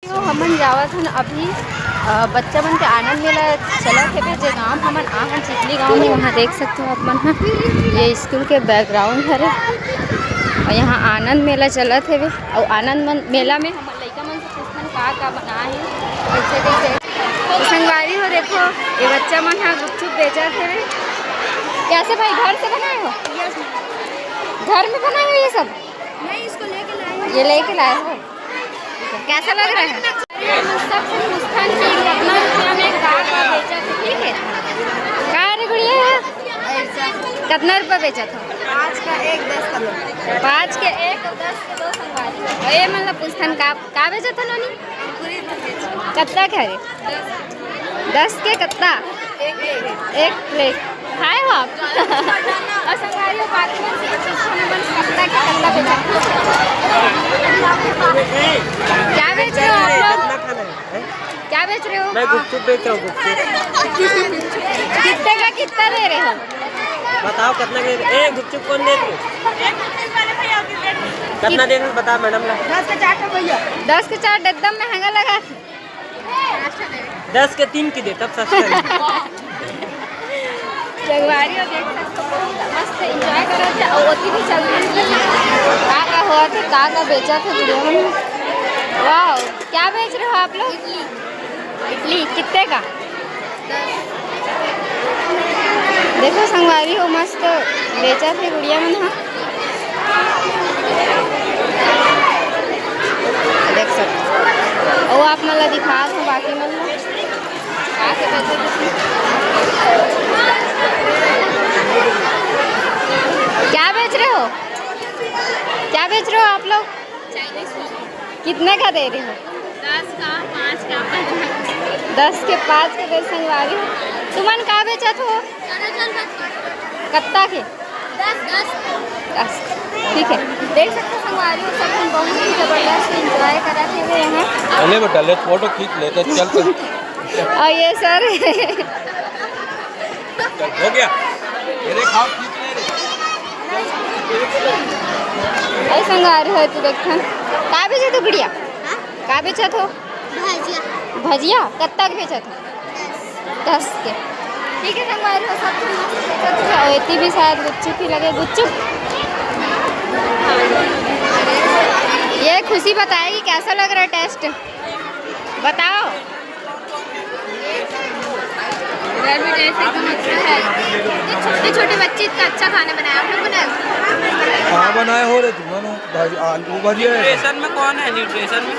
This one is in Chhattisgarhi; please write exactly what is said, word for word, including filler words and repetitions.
तो हमन जावत हन अभी, अ, बच्चा मन के आनंद मेला चलत हेबे, जे गांव हमन आहन चिखली गांव में, वहां देख सकते हो आप मन ह। ये स्कूल के बैकग्राउंड हरे और यहाँ आनंद मेला चलत हेबे। और आनंद मन, मेला में हमन लइका मन से पूछथन का का बनाए हे, कैसे कैसे। तो संगवारी हो, देखो, ये बच्चा मन ह गुपचुप बेचत हेबे। कैसे भाई, घर से बनाए हो? घर में बनाए हो ये सब? नहीं, इसको लेके लाए हैं। ये लेके लाए हो? कैसा लग रहा है? सबसे पूछथन कि कितना रुपया में का का बेचत हो, ठीक है? का रे गुड़िया? कितना रुपया बेचत हो? पाँच का एक, दस का दो। पाँच के एक और दस के दो संगवारी। और ये मतलब पूछथन का, का बेचत हो नोनी? कत्ता के हरे? दस के कत्ता? एक प्लेट। खाए हो आप? और संगवारी हो, बात करें, कत्ता के कत्ता बेचत हो। क्या बेच रहे हो आप लोग? क्या बेच रहे हो? मैं गुपचुप बेच रहा हूँ, गुपचुप। कितने का कितना दे रहे हो? बताओ कितना के। ए, गुपचुप कौन दे रहे हो? कितना दे रहे हो, बता मैडम ला। दस के चार तो भैया। दस के चार एकदम महंगा लगा। दस के तीन की दे, तब सस्ता है। संगवारी हो, देख सकते हो, बहुत मस्त एंजॉय करत हे। और ओती भी चल रही है, का का होत हे, का का बेचत हे वीडियो में। वाह, क्या बेच रहे हो आप लोग? इडली। इडली कितने का? देखो संगवारी हो, मस्त बेचत हे गुड़िया मन ह। देख सकते हो। अउ आप मन ला दिखात हूँ बाकी मन ला। क्या बेच रहे हो? क्या बेच रहे हो आप लोग? चाइनीज। कितने का दे रहे हो? दस का, पाँच का, पचास। दस के पाँच के दे संगवारी हो। तुमन का बेचत हो? कत्ता के? दस, दस। दस। ठीक है, देख सकते हो संगवारी हो, सब झन बहुत ही जबरदस्त एंजॉय करत हेवे यहाँ। ले बेटा, ले फोटो खींच ले, तो चल, चल। और ये सर चल, हो गया। ये देख, हाथ खींच ले रे। अरे संगवारी हो, तू देखथन। का बेचत हो गुड़िया? हाँ? का बेचत हो? भजिया। भजिया? कब तक बेचत हो? दस। दस के। ठीक है संगवारी हो, सब कुछ मस्त बेचत हो। और इतनी भी शायद गुपचुप ही लगे, गुपचुप। ये खुशी बताएगी कैसा लग रहा है टेस्ट, बताओ। घर में टेस्ट एकदम अच्छा है। ये छोटे छोटे बच्चे इतना अच्छा खाना बनाए, आप लोग बनाए हो? हाँ, बनाए हो रे, तुम हो। भाजी, आलू भजिया है। न्यूट्रिशन में कौन है? न्यूट्रिशन में?